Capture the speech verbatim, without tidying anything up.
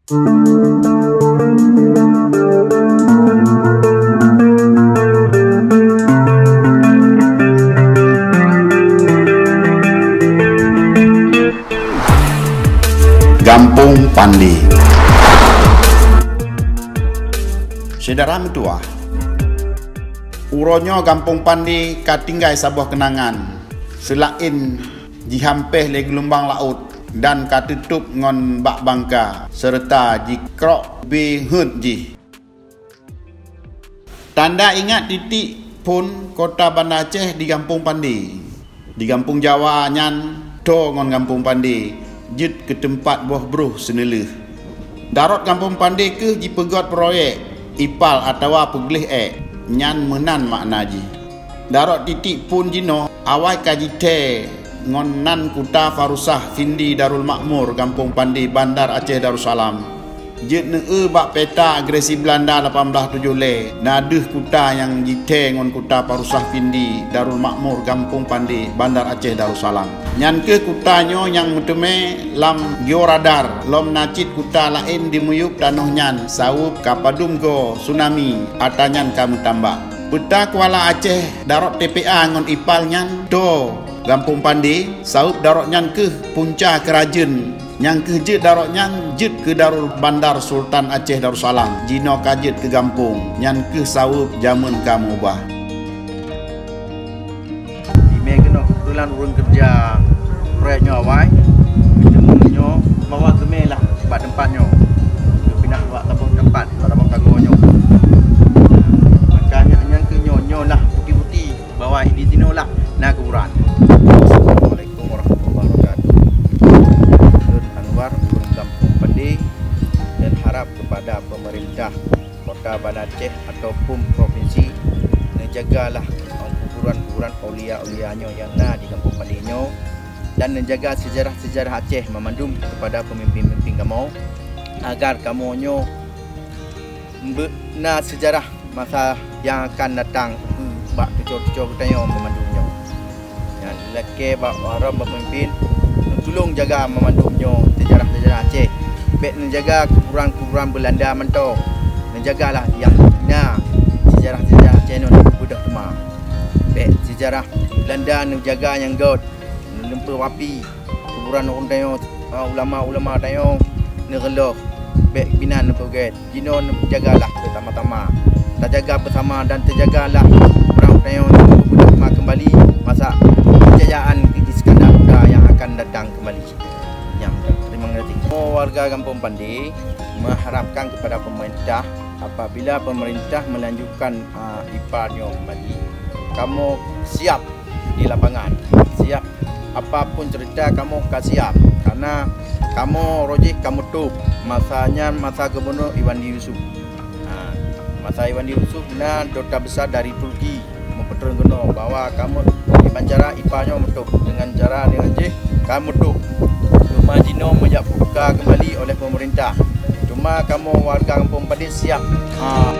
Gampông Pande. Syedara meutuah, uroe nyoe Gampông Pande ka tinggai saboh keunangan, seulaén jihampéh lé geulumbang laôt dan ka teutôb ngon bak bangka, seureuta jikrok beuheuet jih. Tanda ingat titik phon kota Banda Aceh di Gampông Pande. Di Gampông Jawa nyan toe ngon Gampông Pande jeuet keu teumpat boh broh seuneulheueh. Darot Gampông Pande kheueh jipeugöt proyek ipal atawa peugleh ék, nyan meunan makna jih. Darot titik phon jinoe awai ka jithèe ngon nan kuta Farusah Findi Darul Makmur Gampông Pande Bandar Aceh Darussalam. Jeuet neueu bak peta agresi Beulanda lapan blaih tujoh lhèe, na deuh kuta nyang jithèe ngon kuta Farusah Findi Darul Makmur Gampông Pande Bandar Aceh Darussalam. Nyan kheueh kuta nyoe nyang meuteumé lam georadar, lom na cit kuta laén di miyueb tanoh nyan, saweueb ka padum goe tsunami atra nyan ka meutambak. Peuta Kuala Aceh darot T P A ngon ipal nyan toe Gampông Pande, saweueb darot nyan kheueh punca keurajeuen nyang kheueh jeuet darot nyan jeuet keu Darul Bandar Sultan Aceh Darussalam, jinoe ka jeuet keu gampông, nyan kheueh saweueb jameun ka meubah. Di mé keunoe keubeutulan ureuëng keureuja proyek nyoe awai, teuma nyoe bahwa geumé lah bak teumpat nyoe. Geupinah bak saboh teumpat, bak saboh sagoe nyoe. Maka nyan, nyan keuh nyoe, nyoe lah bukti-bukti bahwa di sinoe lah na kuburan. Assalamualaikum warahmatullahi wabarakatuh. Lôn Anwar, ureuëng Gampông Pande, dan harap kepada pemerintah Kota Banda Aceh ataupun provinsi, neujagalah kuburan-kuburan aulia-aulia nyoe nyang na di Gampông Pande nyoe, dan neujaga seujarah-seujarah Aceh meumandum kepada peumimpin-peumimpin kamoe, agar kamoe nyoe beu-, na seujarah masa nyang akan datang bak cucoe-cucoe geutanyoe meumandum nyoe. Nyan lakée bak droe peumimpin, neutulông jaga meumandum nyoe seujarah-seujarah Aceh. Bék neujaga kuburan-kuburan Beulanda mantong. Neujagalah nyang na seujarah-seujarah Aceh nyoe beudôh teuma. Bék seujarah Beulanda neujaga nyang göt, neuleumpôh api kuburan ureuëng tanyoe, ulama-ulama tanyoe neureulôh. Bék binan neupeugét. Jinoe neujagalah beusama-sama. Tajaga beusama dan teujagalah ureuëng tanyoe nyang beudôh teuma keumbali masa kejayaan Iskandar Muda nyang akan datang keumbali. Nyan, terima kasih. Warga Gampông Pande mengharapkan kepada pemerintah, apabila pemerintah melanjutkan, ah, ipal nyoe keumbali, kamoe siap di lapangan. Siap, apapun cerita kamoe ka siap, karena kamoe rojih ka meutôb. Masa nyan masa Gubernur Iwandi Yusuf. Ha, masa Iwandi Yusuf na duta besar dari Turki meupeutreun keunoe bahwa kamoe diban cara ipal nyoe meutôb, dengan cara dengan jih ka meutôb. Cuma jinoe meujak buka kembali oleh pemerintah. Cuma kamoe warga Gampông Pande siap. Ha.